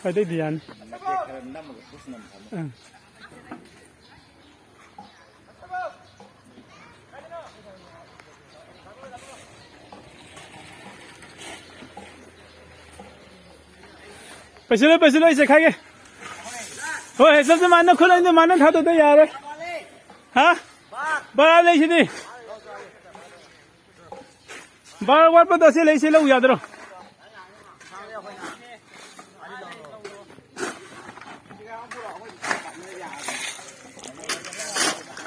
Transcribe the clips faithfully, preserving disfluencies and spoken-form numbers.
ꯑꯗꯩꯗꯤ ꯌꯥꯅꯤ꯫ ꯑꯪ꯫ ꯄꯩꯁꯤꯜꯂꯣ, ꯄꯩꯁꯤꯜꯂꯣ, ꯑꯩ ꯆꯦꯈꯥꯏꯒꯦ꯫ ꯍꯣꯏ, ꯍꯦ, ꯆꯠꯁꯤ, ꯃꯥꯅ ꯈꯨꯠ ꯑꯅꯤꯗꯣ ꯃꯥꯅ ꯊꯥꯗꯣꯛꯇ ꯌꯥꯔꯣꯏ꯫ ꯍꯥ? ꯕꯥꯔ ꯂꯩꯁꯤꯗꯤ꯫ ꯕꯥꯔ ꯋꯥꯠꯄꯗꯣ ꯑꯁꯤ ꯂꯩꯁꯤ ꯂꯧ ꯌꯥꯗ꯭ꯔꯣ?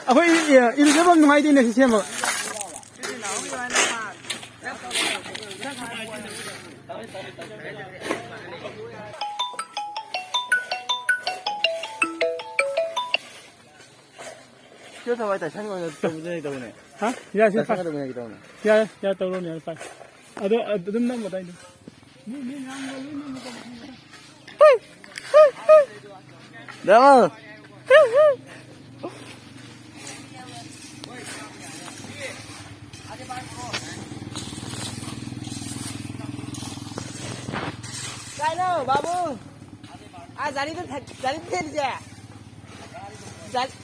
ꯑꯩꯈꯣꯏ ꯏꯔꯨꯖꯐꯝ ꯅꯨꯡꯉꯥꯏꯇꯦꯅꯦ ꯁꯤ ꯁꯦꯝꯕ꯫ ꯁꯤ ꯊꯋꯥꯏ ꯇꯥꯏꯁꯟ ꯑꯣꯏꯅ ꯇꯧꯗꯣꯏ ꯇꯧꯅꯦ꯫ ꯍꯥ? ꯌꯥ, ꯁꯤ ꯇꯥꯏꯁꯟ ꯐꯥꯏ꯫ ꯇꯧꯅꯦ ꯇꯧꯅꯦ꯫ ꯌꯥ, ꯌꯥ, ꯇꯧꯔꯣꯅꯦ, ꯌꯥ, ꯐꯥꯏ꯫ ꯑꯗꯣ ꯑꯗꯨꯝ ꯅꯝꯕ ꯑꯗꯥꯏꯗꯣ꯫ ꯃꯤ, ꯃꯤ ꯃꯌꯥꯝ ꯂꯣꯏ ꯅꯝꯕ ꯇꯧꯕꯅꯤꯗ꯫ ꯗꯃꯜ꯫ ꯀꯥꯏꯅꯣ, ꯕꯥꯕꯨ? ꯑꯥ, ꯒꯥꯔꯤꯗ ꯊ-, ꯒꯥꯔꯤꯗ ꯊꯦꯠꯂꯤꯁꯦ? ꯒꯥꯔꯤ-,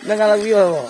ꯅꯪ ꯉꯥꯡꯂꯛꯄꯤꯌꯣ ꯍꯥꯏꯕꯣ?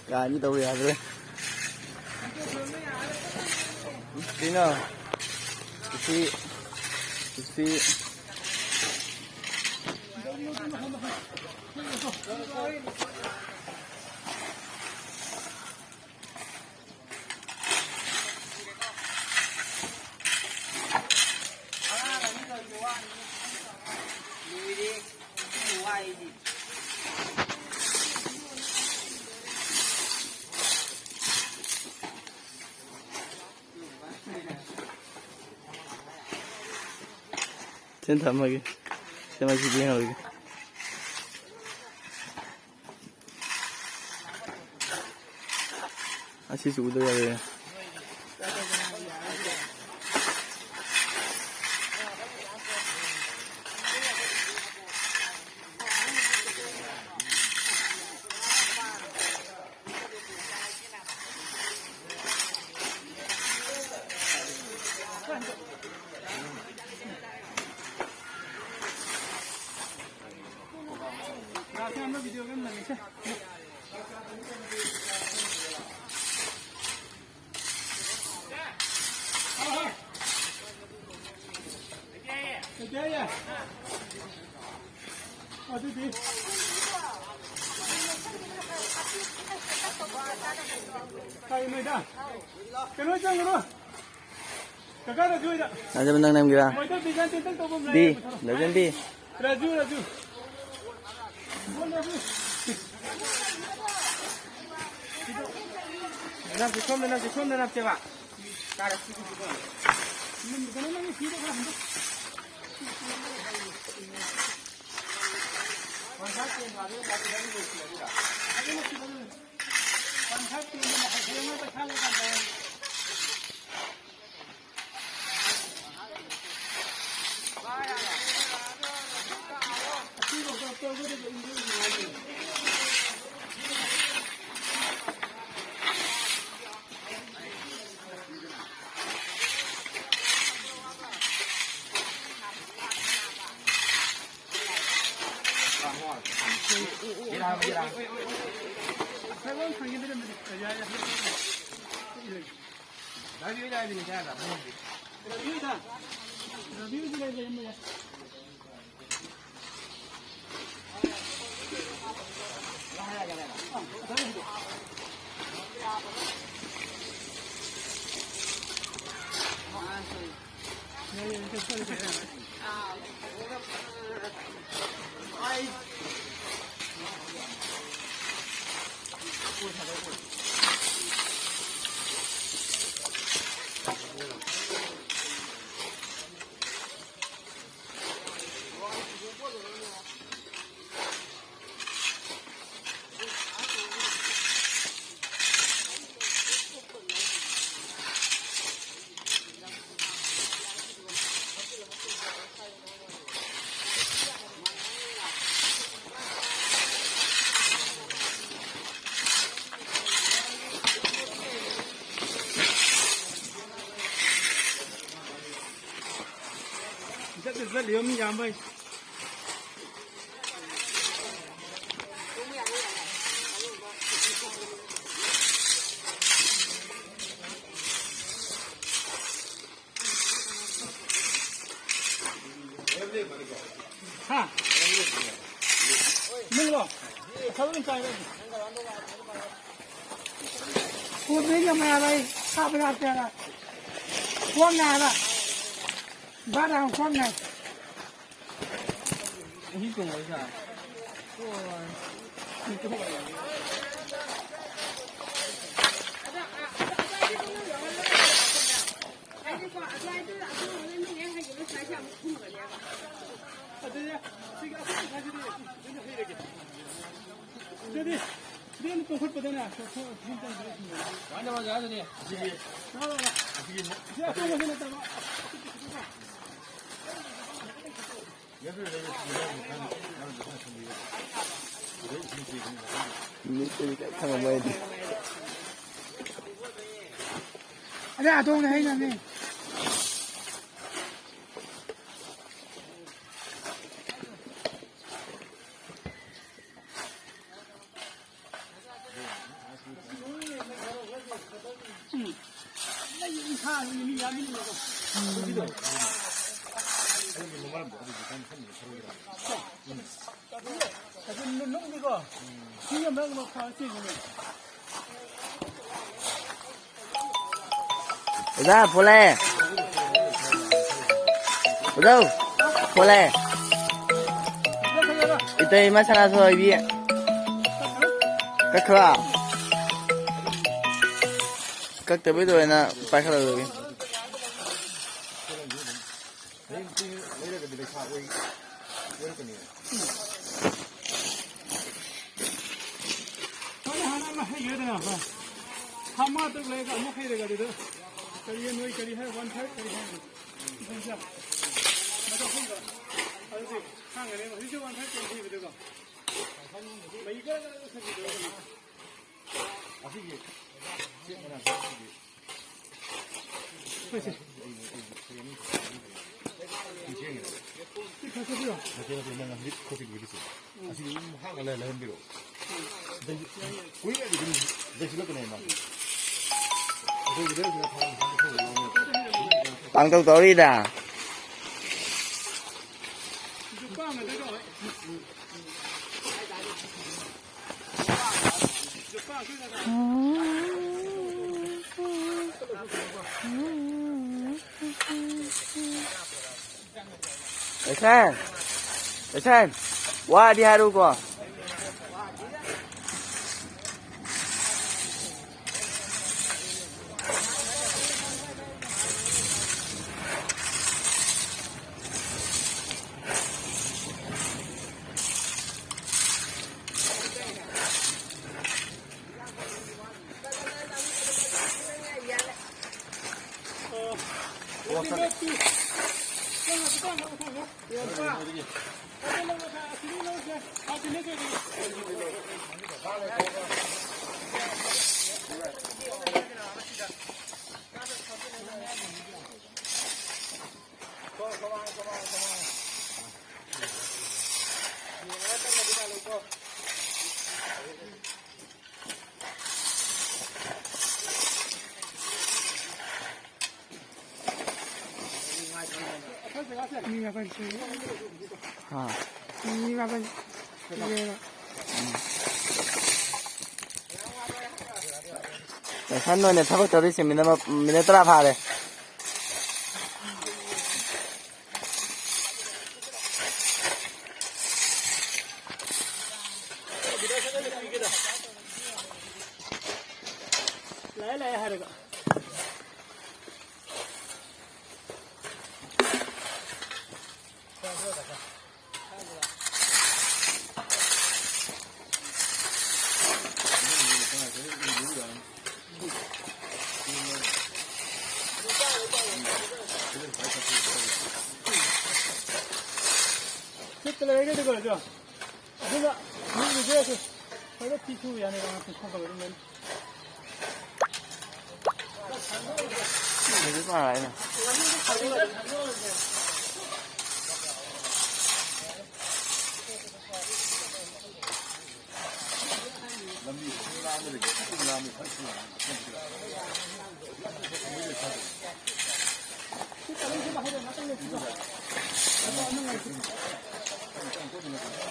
ꯌꯥꯅꯤ, ꯇꯧꯕ ꯌꯥꯗ꯭ꯔꯦ꯫ ꯀꯩꯅꯣ? ꯁꯤ, ꯁꯤ꯫ ꯁꯤꯗ ꯊꯝꯃꯒꯦ꯫ ꯁꯤ ꯃꯩꯁꯤꯗꯤ ꯌꯦꯡꯍꯧꯔꯒꯦ꯫ ꯑꯁꯤꯁꯨ ꯎꯗ ꯌꯥꯔꯣꯏ꯫ ꯑꯗꯨꯗꯤ ꯀꯩꯅꯣ ꯆꯪꯉꯔꯣ꯫ ꯀꯀꯥ ꯔꯥꯖꯨ ꯍꯣꯏꯗ꯫ ꯔꯥꯖꯨ ꯅꯪ ꯅꯝꯒꯦꯔꯥ? ꯃꯣꯏꯗ ꯕꯤꯖꯟ ꯇꯦꯟꯇꯛ ꯇꯧꯕ ꯑꯃ ꯗꯤ, ꯂꯩꯌꯦ꯫ ꯔꯥꯖꯟ ꯗꯤ꯫ ꯔꯥꯖꯨ, ꯔꯥꯖꯨ꯫ ꯅꯞꯁꯦ, ꯁꯣꯝꯗ ꯅꯞꯁꯦ, ꯁꯣꯝꯗ ꯅꯞꯁꯦꯕ꯫ ꯀꯥꯔꯛ ꯁꯤꯒꯤꯁꯤꯗ꯫ ꯀꯩꯅꯣ ꯅꯪꯒꯤ ꯐꯤꯗꯣ ꯈꯔ ꯍꯟꯗꯣꯛ꯫ ꯆꯠꯂꯤꯕ ꯃꯤ ꯌꯥꯝꯕꯩ꯫ ꯍꯥ? ꯅꯪꯂꯣ? ꯊꯕꯛ ꯌꯥꯝ ꯆꯥꯏꯕ ꯑꯩꯗꯤ꯫ ꯀꯣꯕꯤꯒ ꯃꯌꯥꯝ ꯑꯩ ꯀꯥꯞꯄ ꯂꯥꯛꯇꯦ ꯍꯥꯏꯕ꯫ ꯈ꯭ꯋꯥꯡ ꯅꯥꯏ ꯍꯥꯏꯕ꯫ ꯕꯥꯔ ꯍꯥꯟꯅ ꯈ꯭ꯋꯥꯡ ꯅꯥꯏ꯫ ꯑꯍꯤꯡ ꯇꯣꯡꯕ ꯍꯥꯏꯁꯦ? ꯑꯗꯨꯗꯤ ꯁꯤꯒꯤ ꯑꯁꯤ ꯄꯩꯁꯥꯁꯤꯗꯤ ꯑꯗꯨꯅ ꯍꯩꯔꯒꯦ꯫ ꯑꯗꯨꯗꯤ ꯕꯦꯟ ꯇꯣꯡꯈꯠꯄꯗꯅꯦ, ꯀꯃꯥꯏꯅ ꯇꯧꯔꯒꯦ ꯍꯥꯏꯗꯨꯅꯦ? ꯑꯁꯤꯒꯤ, ꯂꯥꯎ, ꯂꯥꯎ, ꯂꯥꯎ꯫ ꯑꯁꯤꯒꯤ ꯁꯤ ꯑꯇꯣꯡꯕꯁꯤ ꯅꯠꯇꯕ꯫ ꯃꯤꯠꯇꯗꯤ ꯀꯩꯝ ꯈꯪꯉꯝꯃꯣꯏ ꯑꯩꯗꯤ꯫ ꯑꯗꯩ ꯑꯇꯣꯡꯅ ꯍꯩꯅꯕꯅꯤ꯫ ꯑꯣꯖꯥ, ꯐꯣꯂꯦ꯫ ꯑꯣꯖꯥ, ꯐꯣꯂꯦ꯫ ꯏꯇꯩꯃ ꯁꯅꯥꯊꯣꯏꯕꯤ꯫ ꯀꯛꯈ꯭ꯔꯣ? ꯀꯛꯇꯕꯩꯗꯣ ꯑꯣꯏꯅ ꯄꯥꯏꯈꯠꯂꯛꯑꯒꯦ꯫ ꯍꯌꯦꯡ ꯆꯦꯡ ꯂꯩꯔꯒꯗꯤ ꯂꯩꯁꯥ ꯑꯣꯏ-, ꯑꯣꯏꯔꯛꯀꯅꯤ꯫ ꯍꯣꯏ, ꯍꯥꯟꯅ ꯑꯃ ꯍꯩꯒ꯭ꯔꯦꯗꯅ, ꯍꯣꯏ꯫ ꯊꯥ ꯃꯉꯥ ꯇꯔꯨꯛ ꯂꯩꯔꯒ ꯑꯃꯨꯛ ꯍꯩꯔꯒ ꯑꯗꯨꯗ ꯀꯔꯤ ꯅꯣꯏ ꯀꯔꯤ ꯍꯥꯏ, ꯋꯥꯟ ꯐꯥꯏꯚ ꯀꯔꯤ ꯍꯥꯏ? ꯃꯗꯨ ꯍꯩꯕ꯫ ꯑꯗꯨꯗꯤ ꯈꯥꯡꯒꯅꯦꯕ꯫ ꯍꯧꯖꯤꯛꯁꯨ ꯋꯥꯟ ꯐꯥꯏꯚ ꯀꯔꯤ ꯍꯩꯕꯗꯨꯀꯣ? ꯃꯍꯤ ꯒꯔ ꯒꯔ ꯎꯊꯕꯤꯗꯣ꯫ ꯑꯁꯤꯒꯤ ꯆꯦꯛ ꯃꯅꯥꯛꯇ ꯑꯁꯤꯒꯤ ꯍꯣꯏꯁꯦ꯫ ꯅꯠꯇꯦ, ꯅꯠꯇꯦ, ꯅꯪ ꯍꯧꯖꯤꯛ ꯈꯣꯠꯄꯤꯒꯤꯗꯨꯁꯨ꯫ ꯑꯁꯤꯗꯤ ꯑꯗꯨꯝ ꯍꯥꯞꯄꯒ ꯂꯩ-, ꯂꯩꯍꯟꯕꯤꯔꯣ꯫ ꯀꯨꯏꯔꯗꯤ ꯑꯗꯨꯝ ꯂꯩꯁꯤꯜꯂꯛꯀꯅꯦ ꯃꯥ꯫ ꯑꯩꯈꯣꯏꯒꯤ ꯂꯩꯔꯛꯁꯤꯗ ꯊꯥꯡ ꯊꯥꯡ ꯊꯥꯡ ꯂꯥꯎꯅ꯫ ꯄꯥꯡꯇꯧ ꯇꯧꯔꯤꯗ꯫ ꯀꯩꯁꯦꯟ, ꯀꯩꯁꯦꯟ, ꯋꯥꯗꯤ ꯍꯥꯏꯔꯨꯀꯣ꯫ ꯃꯤ ꯃꯥꯄꯟ ꯁꯨꯔꯦ꯫ ꯍꯥ꯫ ꯃꯤ ꯃꯥꯄꯟ ꯁꯨꯔꯦꯕ꯫ ꯎꯝ꯫ ꯀꯩꯁꯟ ꯑꯣꯏꯅ ꯊꯕꯛ ꯇꯧꯔꯤꯁꯦ ꯃꯤꯅꯠ ꯑꯃ, ꯃꯤꯅꯠ ꯇꯔꯥ ꯐꯥꯔꯦ꯫ ꯂꯥꯛꯑꯦ, ꯂꯥꯛꯑꯦ ꯍꯥꯏꯔꯒ꯫ ꯁꯤꯠꯇ ꯂꯩꯔꯒꯗꯤ ꯀꯣ, ꯖꯣ꯫ ꯑꯗꯨꯒ ꯃꯤꯒꯤꯁꯦ ꯈꯔ ꯐꯤ ꯁꯨ ꯌꯥꯅꯤ, ꯉꯥꯏꯍꯥꯛ ꯁꯨ ꯊꯣꯛꯑꯒ ꯑꯗꯨꯝ ꯂꯩꯅꯤ꯫ ꯍꯧꯖꯤꯛ ꯃꯥ ꯍꯥꯏꯅ꯫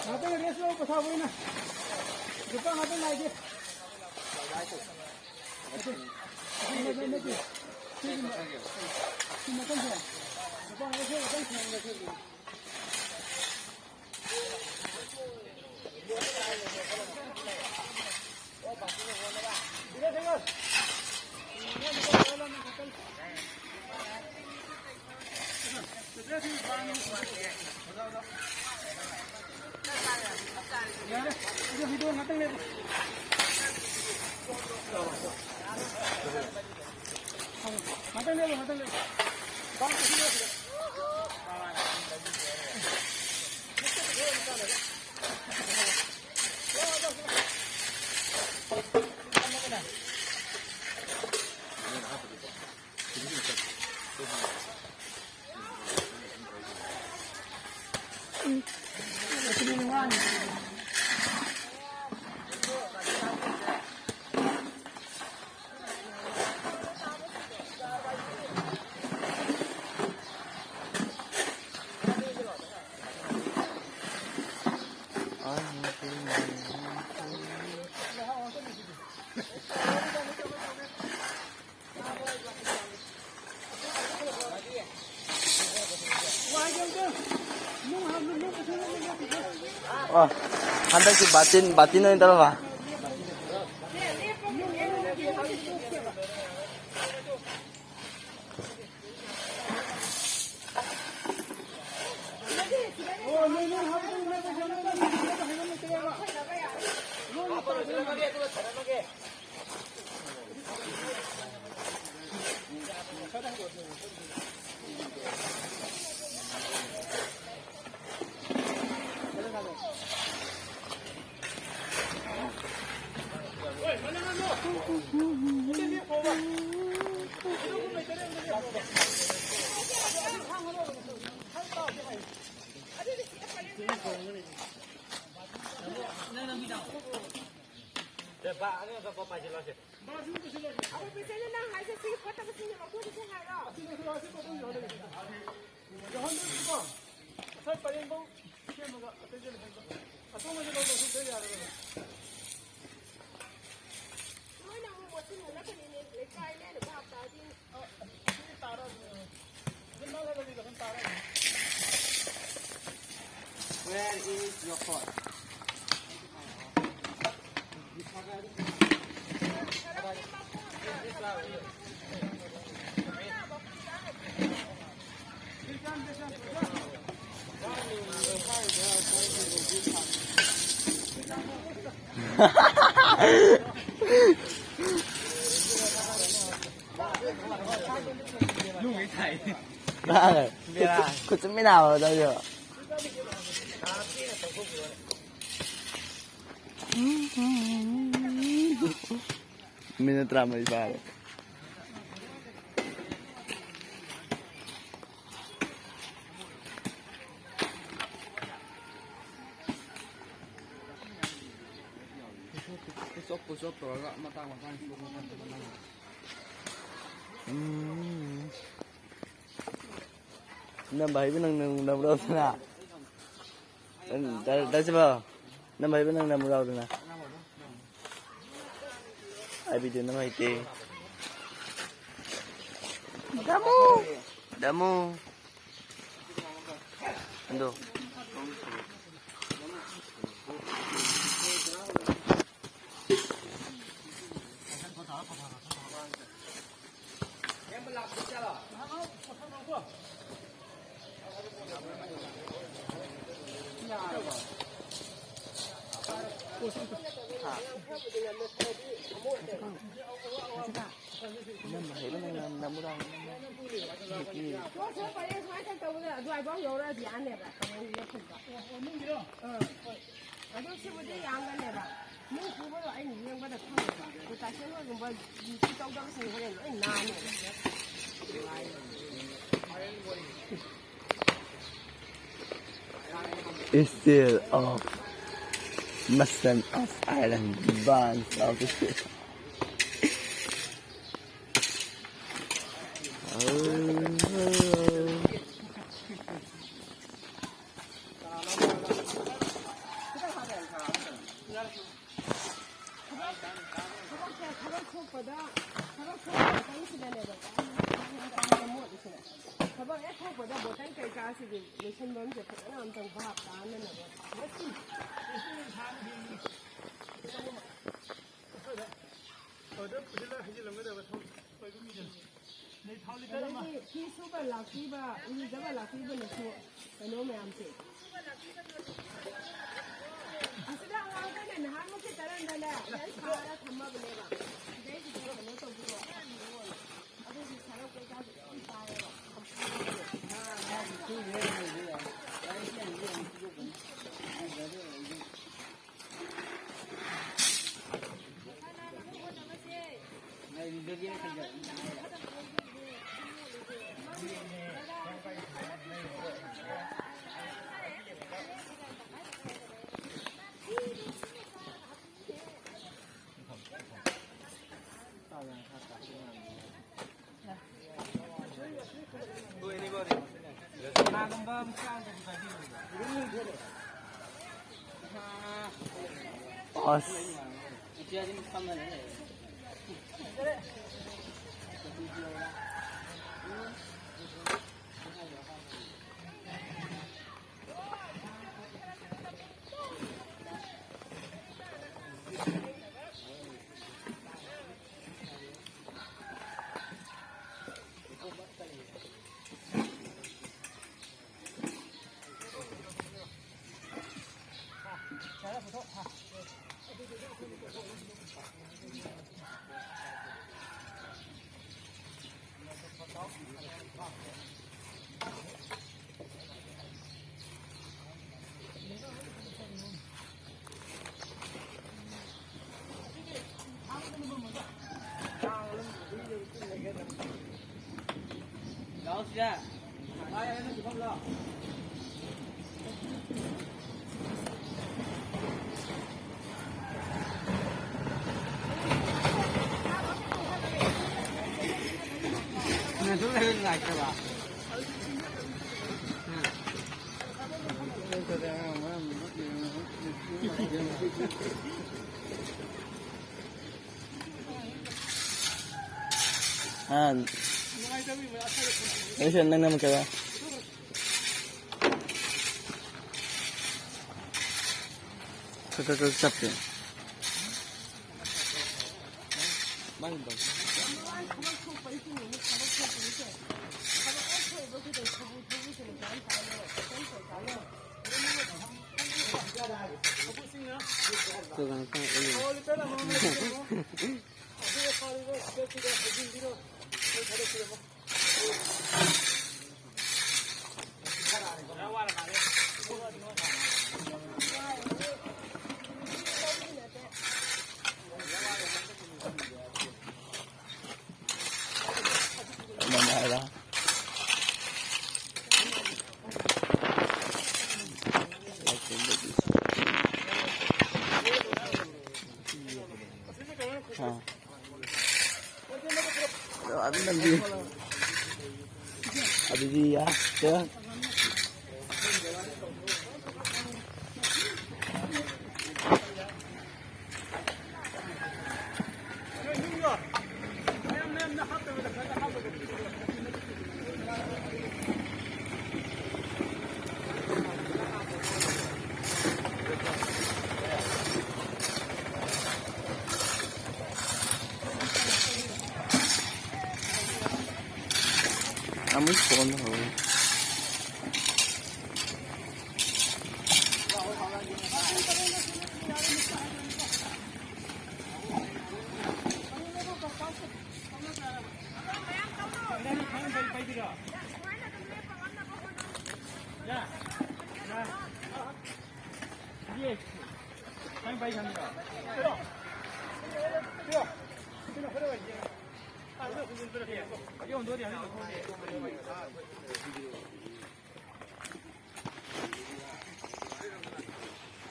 ꯉꯥꯛꯇꯪ rest ꯂꯧ, ꯄꯣꯊꯥꯕ ꯑꯣꯏꯅ꯫ ꯂꯨꯄꯥ ꯉꯥꯛꯇꯪ ꯉꯥꯏꯒꯦ꯫ ꯑꯣ, ꯍꯟꯗꯛꯀꯤ ꯕꯥꯇꯤꯟ, ꯕꯥꯇꯤꯟ ꯑꯣꯏꯅ ꯇꯧꯔꯕ? ꯑꯩꯈꯣꯏ ꯄꯦꯁꯦꯟꯗ ꯅꯪ ꯍꯥꯏꯁꯦ ꯁꯤꯒꯤ ꯐꯠꯇꯕꯁꯤꯡꯁꯦ ꯂꯧꯊꯣꯛꯈꯤꯁꯦ ꯍꯥꯏꯔꯣ? ꯑꯁꯤ ꯂꯧꯊꯣꯛ, ꯑꯁꯤ ꯄꯣꯠꯇꯣ ꯌꯥꯎꯍꯜꯂꯒꯦ꯫ ꯌꯥꯎꯍꯟꯗꯣꯏꯁꯤꯀꯣ, ꯉꯁꯥꯏ ꯄꯔꯦꯡꯐꯧ ꯁꯦꯝꯃꯒ ꯑꯇꯩꯗꯤ ꯂꯩꯍꯟꯕ꯫ ꯑꯇꯣꯡꯕꯁꯦ ꯂꯧꯊꯣꯛ, ꯂꯧꯊꯣꯛ ꯌꯥꯔꯒꯗꯤ꯫ ꯅꯣꯏꯅ ꯑꯃꯨꯛ ꯃꯣꯠꯁꯤꯟꯍꯜꯂꯛꯀꯅꯤꯅꯦ, ꯂꯩꯀꯥꯏꯅꯦꯅ ꯚꯥꯞ ꯇꯥꯗꯦꯅꯦ꯫ ꯑ, ꯑꯁꯤ ꯇꯥꯔꯛꯑꯕꯅꯦ꯫ ꯑꯗꯨꯝ ꯅꯥꯜꯂꯒꯗꯤ ꯑꯗꯨꯝ ꯇꯥꯔꯛꯑꯅꯤ꯫ Where is your phone? ꯈꯨꯠ ꯆꯨꯝꯃꯤꯟꯅꯕꯗꯣ꯫ ꯃꯤꯅꯤꯠ ꯇꯔꯥꯃꯔꯤ ꯐꯥꯔꯦ꯫ Push up, push up ꯇꯧꯔꯒ ꯃꯇꯥꯡ ꯃꯇꯥꯡ ꯁꯣꯛ ꯃꯇꯥꯡ ꯃꯇꯥꯡ꯫ ꯎꯝ꯫ ꯅꯝꯕ ꯍꯩꯕ ꯅꯪ, ꯅꯪ ꯅꯝꯕ ꯌꯥꯎꯗꯅ꯫ ꯗꯥ, ꯗꯥ ꯁꯤꯕꯥꯎ, ꯅꯝꯕ ꯍꯩꯕ ꯅꯪ ꯅꯝꯕ ꯌꯥꯎꯗꯅ꯫ ꯑꯩ video ꯅꯝ ꯍꯩꯇꯦ꯫ ꯗꯃꯨ! ꯗꯃꯨ! ꯑꯗꯣ꯫ ꯅꯝꯕ ꯍꯩꯕ ꯅꯪ ꯅꯝ-, ꯅꯝꯃꯨ ꯂꯥꯎ, ꯅꯝꯃꯨ꯫ ꯍꯧꯖꯤꯛꯀꯤ ꯇꯣꯛꯑꯣ, ꯁꯨꯃꯥꯏꯅ ꯇꯧꯕꯗ ꯑꯗꯨꯋꯥꯏꯐꯥꯎ ꯌꯧꯔꯛꯑꯗꯤ ꯌꯥꯅꯦꯕ꯫ ꯀꯃꯥꯏꯅ ꯂꯦꯞꯍꯟꯕ? ꯑꯣ, ꯑꯣ, ꯅꯨꯡꯒꯤꯔꯣ? ꯑꯥ, ꯍꯣꯏ꯫ ꯑꯗꯣ ꯁꯤꯕꯨꯗꯤ ꯌꯥꯝꯒꯅꯦꯕ꯫ ꯃꯤ ꯄꯨꯕꯗꯣ ꯑꯩꯅ ꯌꯦꯡꯕꯗ ꯈꯪꯉꯦꯕ꯫ ꯔꯣꯇꯥꯁꯟ ꯍꯣꯏꯒꯨꯝꯕ ꯗ꯭ꯌꯨꯇꯤ ꯇꯧꯗꯕꯁꯤꯡ ꯍꯣꯔꯦꯟ ꯂꯣꯏ ꯅꯥꯅꯦꯕ꯫ It's still off. Master of Island, Barnes of the Sea. ꯊꯕꯛꯁꯦ, ꯊꯕꯛ ꯊꯣꯛꯄꯗ, ꯊꯕꯛ ꯊꯣꯛꯄ ꯃꯇꯝꯁꯤꯗꯅꯦꯕ ꯃꯣꯠꯂꯤꯁꯤꯅ꯫ ꯊꯕꯛ ꯍꯦꯛ ꯊꯣꯛꯄꯗ ꯕꯣꯇꯜ ꯀꯩꯀꯥꯁꯤꯒꯤ ꯂꯣꯏꯁꯤꯟꯐꯝꯁꯦ ꯐꯖꯅ ꯑꯝꯇꯪ ꯚꯥꯞ ꯇꯥꯅꯅꯕ꯫ ꯑꯗꯨꯗ ꯄꯨꯁꯤꯜꯂ ꯍꯩꯖꯤꯜꯂꯝꯒꯗꯕ ꯊꯕꯛ ꯑꯣꯏꯕ ꯃꯤꯗꯨꯅ꯫ ꯑꯗꯒꯤ ꯐꯤ ꯁꯨꯕ ꯂꯥꯛꯄꯤꯕ, ꯏꯔꯨꯖꯕ ꯂꯥꯛꯄꯤꯕꯅꯁꯨ ꯀꯩꯅꯣ ꯃꯌꯥꯝꯁꯦ꯫ ꯑꯁꯤꯗ ꯑꯉꯥꯡꯈꯩꯅ ꯅꯍꯥꯟꯃꯨꯛꯀꯤ ꯇꯔꯟꯗꯅꯦ, ꯂꯥꯏꯔꯤꯛ ꯁꯥꯔ ꯊꯝꯃꯕꯅꯦꯕ꯫ ꯁꯤꯗꯩꯁꯤꯗ ꯀꯩꯅꯣ ꯇꯧꯕꯤꯔꯣ, ꯑꯗꯨꯒꯤ ꯁꯔꯞ ꯀꯩꯀꯥꯁꯨ ꯌꯥꯝ ꯆꯥꯏꯌꯦꯕ꯫ ꯑꯁ꯫ ꯂꯥꯛꯑꯣ ꯁꯤꯗ꯫ ꯂꯥꯛꯑꯣ, ꯌꯥꯔꯦ, ꯅꯪ ꯆꯨꯐꯝ ꯂꯥꯛꯑꯣ꯫ ꯑꯥ, ꯑꯩꯁꯨ ꯅꯪ ꯅꯝꯃꯛꯀꯦꯔꯣ? ꯈꯔ, ꯈꯔ, ꯈꯔ ꯆꯞꯄꯦ꯫ ꯑꯥ꯫ ꯑꯗꯨ ꯅꯪꯗꯤ꯫ ꯑꯗꯨꯗꯤ ꯌꯥ-, ꯀꯩ-, ꯑꯃꯨꯛ ꯐꯣꯟ ꯍꯧꯔꯦ꯫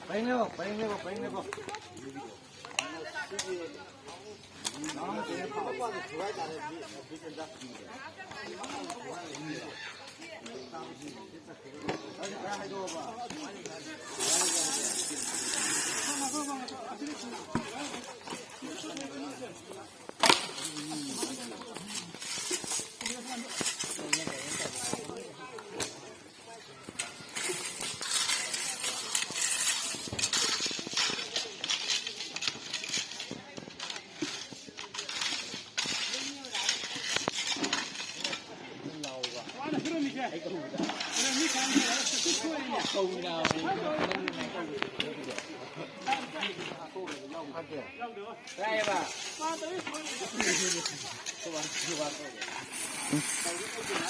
ꯄꯔꯦꯡ ꯂꯦꯞꯄꯣ, ꯄꯔꯦꯡ ꯂꯦꯞꯄꯣ, ꯄꯔꯦꯡ ꯂꯦꯞꯄꯣ꯫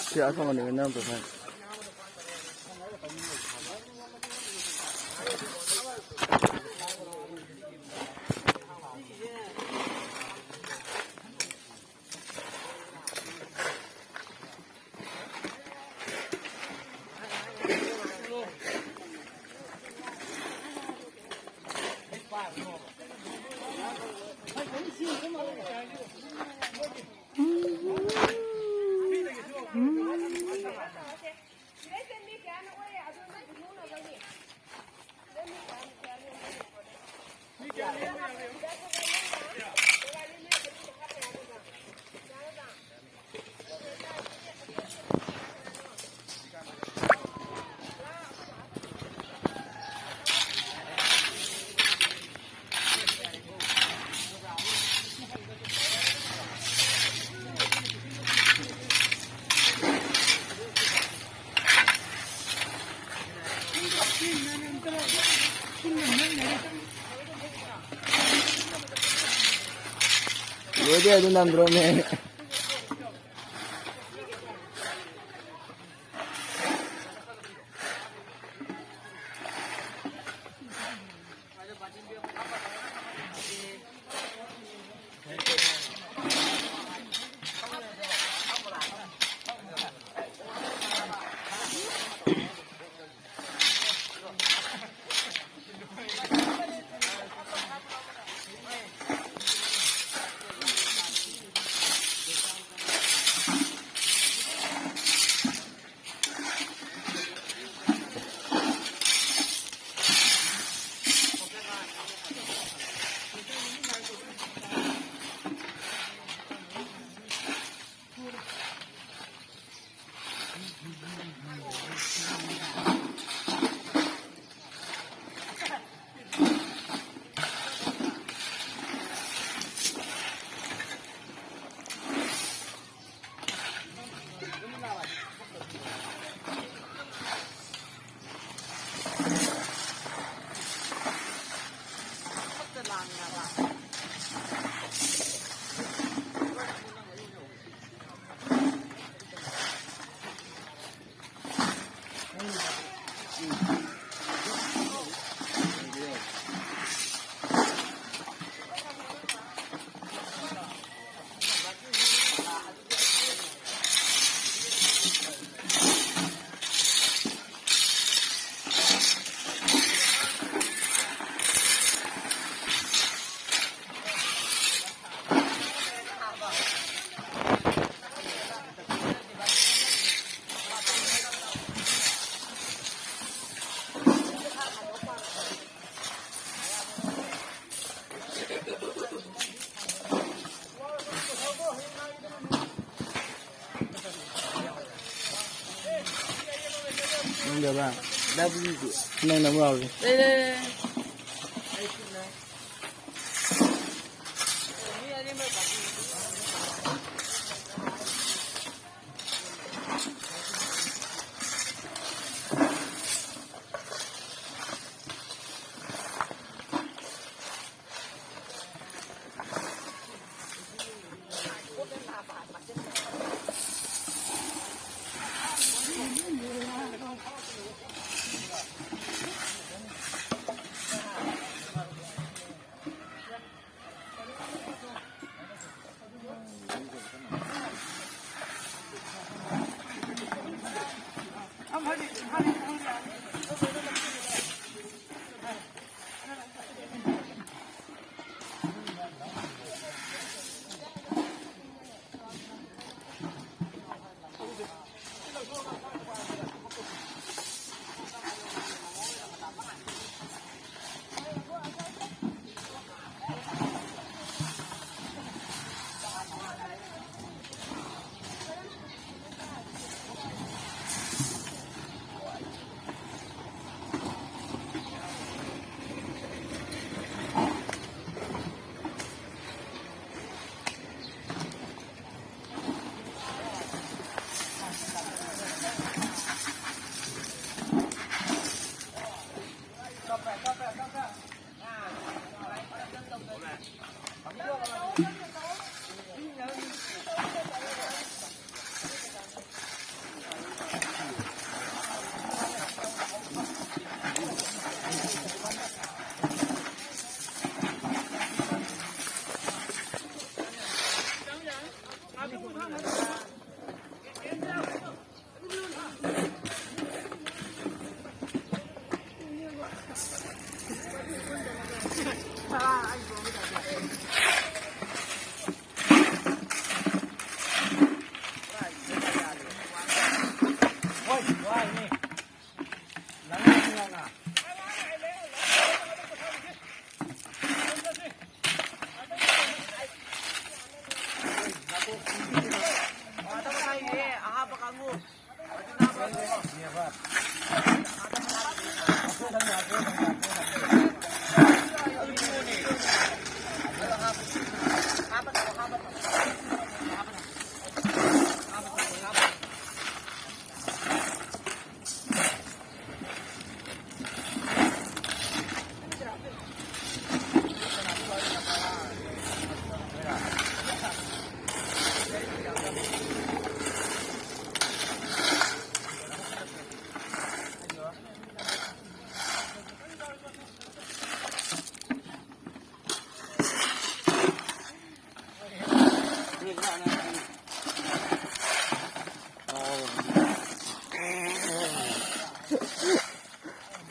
ꯁꯤ ꯑꯁꯣꯝ ꯑꯅꯤꯒꯤ ꯅꯝꯕꯔ ꯐꯪꯉꯦ꯫ ꯂꯣꯏꯗꯦ ꯑꯗꯨ ꯅꯝꯗ꯭ꯔꯣꯃꯦ꯫ ꯅꯪꯗꯕ꯭ꯔꯥ? ꯅꯪ ꯅꯪ ꯂꯥꯎꯔꯤ꯫ ꯂꯩ, ꯂꯩ, ꯂꯩ꯫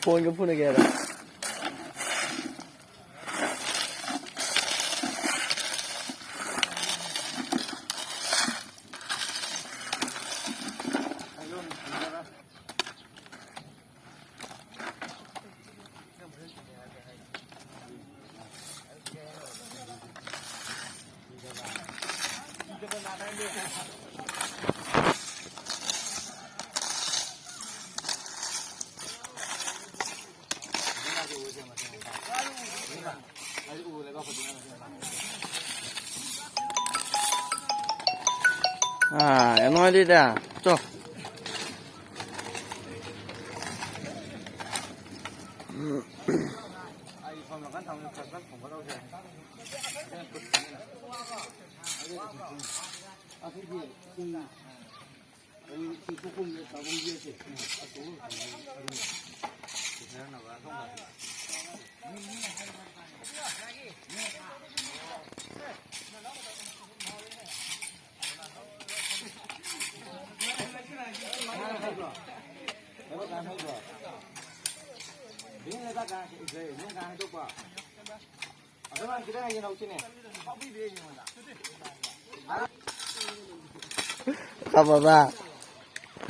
ꯐꯣꯟꯒ ꯐꯨꯅꯒꯦ ꯍꯥꯏꯔꯣ? ꯑꯥ, ꯌꯥꯝ ꯅꯨꯡꯉꯥꯏꯇꯦꯗ꯫ ꯆꯣ꯫ ꯑꯩ ꯁꯣꯝ ꯅꯥꯀꯟ ꯊꯝꯃꯦ, ꯈꯔ ꯈꯔ ꯊꯣꯡꯒꯗꯧꯁꯦ꯫ ꯈꯕꯔꯕ?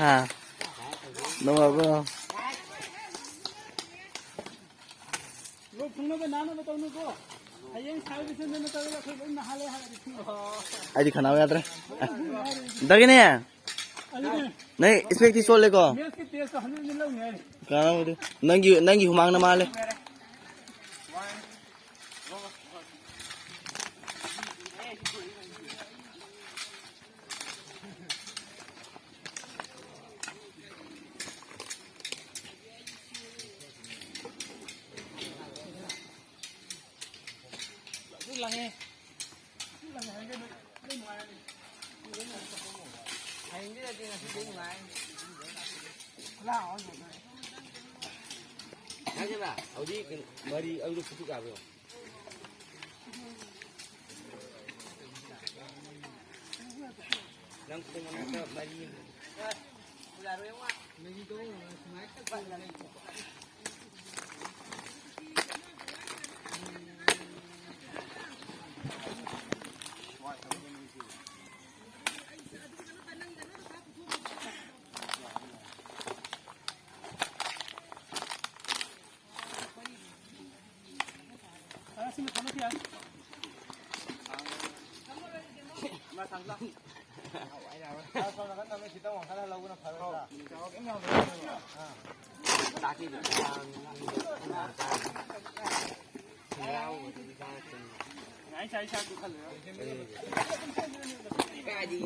ꯍꯥ? ꯅꯨꯡꯉꯥꯏꯕ꯭ꯔꯣ? ꯂꯣꯛ ꯊꯨꯡꯅꯕ ꯅꯥꯅꯕ ꯇꯧꯅꯨꯀꯣ꯫ ꯍꯌꯦꯡ ꯁꯥꯏꯕꯁꯤꯡꯗꯨꯅ ꯇꯧꯔꯒ ꯑꯩꯈꯣꯏ ꯂꯣꯏ ꯅꯥꯍꯜꯂꯦ ꯍꯥꯏꯔꯗꯤ ꯊꯨꯡꯅ꯫ ꯑꯩꯗꯤ ꯈꯅꯥꯎ ꯌꯥꯗ꯭ꯔꯦ꯫ ꯑꯗꯒꯤꯅꯦ, ꯑꯗꯨꯅꯦ꯫ ꯅꯪ ꯏꯁꯄꯦꯛꯇꯤ ꯆꯣꯠꯂꯦꯀꯣ? ꯃꯦꯠꯁꯀꯤ ꯇꯦꯁꯇꯣ ꯍꯟꯖꯤꯟ ꯍꯟꯖꯤꯟ ꯂꯧꯅꯤ ꯍꯥꯏꯔꯤ꯫ ꯀꯅꯥꯅꯣ? ꯅꯪꯒꯤ, ꯅꯪꯒꯤ ꯍꯨꯃꯥꯡꯅ ꯃꯥꯜꯂꯦ꯫ ꯍꯧꯖꯤꯛ ꯃꯔꯤ ꯑꯗꯨ ꯐꯨꯠꯇꯨ ꯌꯥꯕ꯭ꯔꯣ? ꯅꯪ ꯈꯣꯡ ꯃꯅꯥꯛꯇ ꯃꯔꯤ ꯑꯃ꯫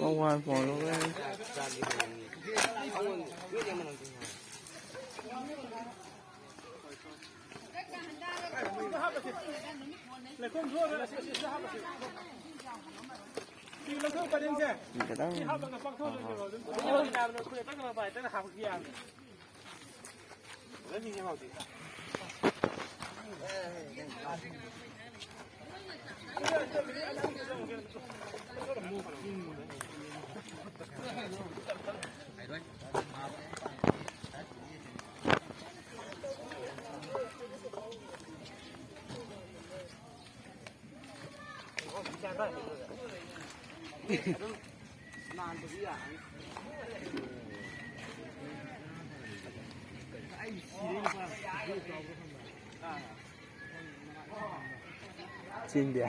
ꯃꯋꯥ ꯐꯣꯟ ꯂꯧꯔꯦ꯫ ꯈꯤꯇꯪ꯫ ꯆꯦꯟꯗꯦ꯫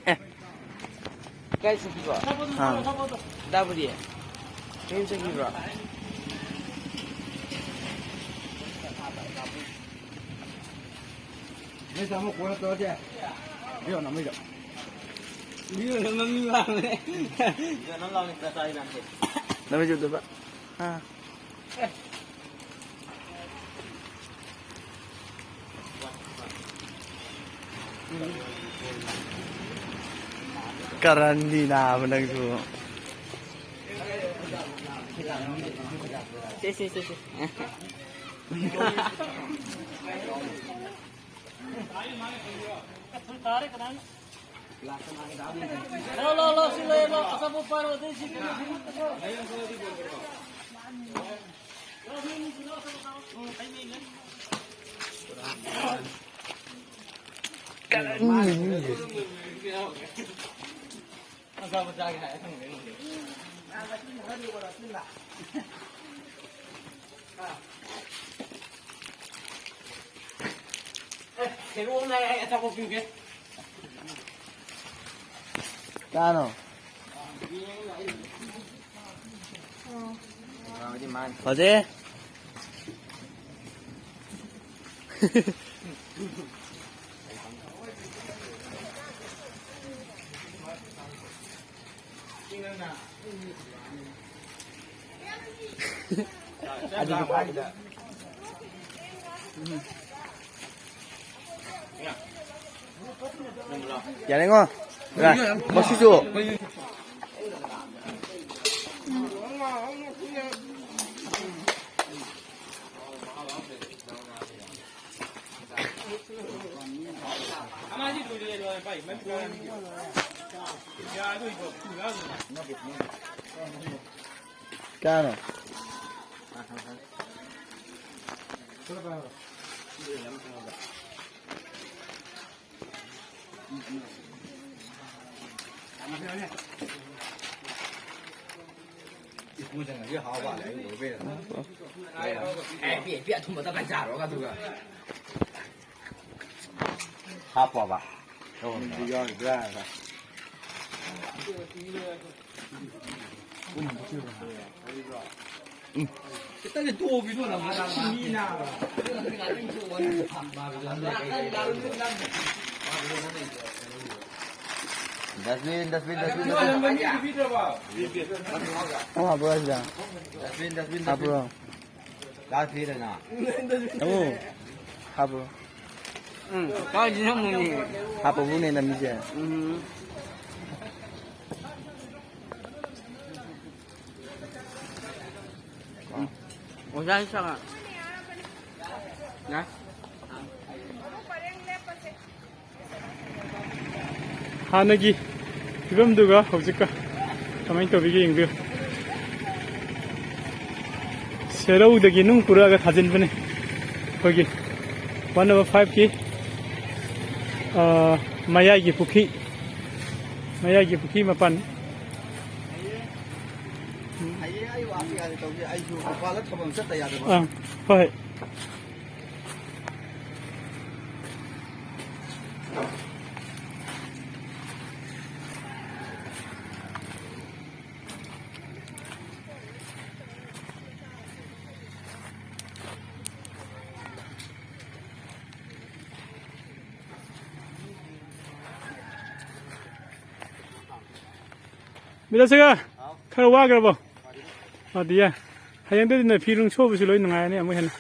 ꯑꯦ꯫ ꯀꯥꯏ ꯆꯠꯈꯤꯕ? ꯑꯥ꯫ ꯗꯥꯕꯨꯗꯤ? ꯃꯌꯨꯝ ꯆꯠꯈꯤꯕ꯭ꯔꯣ? ꯅꯣꯏ ꯇꯥꯃꯣ ꯀꯣꯟꯅ ꯇꯧꯔꯁꯦ꯫ ꯚꯤꯗꯤꯑꯣ ꯅꯝꯕꯩꯗꯣ꯫ ꯚꯤꯗꯤꯑꯣ ꯅꯝꯕ ꯃꯤ ꯃꯥꯡꯕꯅꯦ꯫ ꯅꯝꯃꯤ ꯆꯠꯇꯣꯏꯕ꯫ ꯑꯥ꯫ ꯀꯔꯟꯗꯤ ꯅꯥꯕ ꯅꯪꯁꯨ꯫ ꯁꯦ, ꯁꯦ, ꯁꯦ, ꯁꯦ꯫ ꯂꯥꯎ, ꯂꯥꯎ, ꯂꯥꯎ, ꯁꯤ ꯂꯩ, ꯂꯥꯎ, ꯑꯆꯥꯄꯣꯠ ꯄꯥꯏꯔꯣ, ꯑꯗꯩ ꯁꯤ ꯀꯩꯅꯣ, ꯀꯅꯥꯅꯣ? ꯍꯧꯖꯤꯛ꯫ ꯌꯥꯔꯦꯉꯣ꯫ ꯃꯁꯤꯁꯨ꯫ ꯀꯌꯥꯅꯣ? ꯍꯥꯞꯄꯣꯕ꯫ ꯈꯤꯇꯪꯗꯤ ꯇꯣꯛꯑꯣ, ꯚꯤꯗꯤꯑꯣ ꯅꯝꯕ꯫ Dustbin, dustbin, dustbin, dustbin. ꯑꯃ ꯍꯥꯞꯄꯨꯔꯣ ꯁꯤꯗ? Dustbin, dustbin, dustbin. ꯍꯥꯞꯄꯨꯔꯣ? ꯂꯥꯁ ꯐꯤꯗꯅ꯫ ꯑꯃꯨꯛ ꯍꯥꯞꯄꯨꯔꯣ? ꯎꯝ, ꯀꯥꯏꯗꯅꯣ ꯑꯃꯨꯛꯅꯦ꯫ ꯍꯥꯞꯄꯕꯨꯅꯦ ꯅꯝꯃꯤꯁꯦ꯫ ꯎꯝ꯫ ꯑꯣꯖꯥ ꯆꯪꯉꯛ꯫ ꯌꯥ꯫ ꯍꯥꯟꯅꯒꯤ ꯐꯤꯕꯝꯗꯨꯒ ꯍꯧꯖꯤꯛꯀ ꯀꯃꯥꯏꯅ ꯇꯧꯔꯤꯒꯦ ꯌꯦꯡꯕꯤꯌꯨ꯫ ꯁꯦꯔꯧꯗꯒꯤ ꯅꯨꯡ ꯄꯨꯔꯛꯑꯒ ꯊꯥꯖꯤꯟꯕꯅꯤ ꯑꯩꯈꯣꯏꯒꯤ ꯋꯥꯟ ꯅꯝꯕꯔ ꯐꯥꯏꯚꯀꯤ, ꯑ, ꯃꯌꯥꯏꯒꯤ ꯄꯨꯈ꯭ꯔꯤ, ꯃꯌꯥꯏꯒꯤ ꯄꯨꯈ꯭ꯔꯤ ꯃꯄꯥꯟ꯫ ꯍꯌꯦꯡ ꯑꯩ ꯋꯥ ꯌꯥꯗꯦ ꯇꯧꯒꯦ, ꯑꯩꯁꯨ ꯃꯄꯥꯟꯗ ꯊꯕꯛ ꯑꯃ ꯆꯠꯇ ꯌꯥꯗꯕ꯫ ꯑꯥ, ꯍꯣꯏ꯫ ꯕꯤꯗ꯭ꯌꯥꯁꯥꯒꯔ, ꯈꯔ ꯋꯥꯈ꯭ꯔꯕꯣ? ꯋꯥꯗꯤꯌꯦ꯫ ꯍꯌꯦꯡꯗꯩꯗꯤ ꯅꯣꯏ ꯐꯤ ꯅꯨꯡ ꯁꯨꯕꯁꯨ ꯂꯣꯏ ꯅꯨꯡꯉꯥꯏꯔꯅꯤ ꯑꯃꯨꯛ ꯍꯦꯟꯅ꯫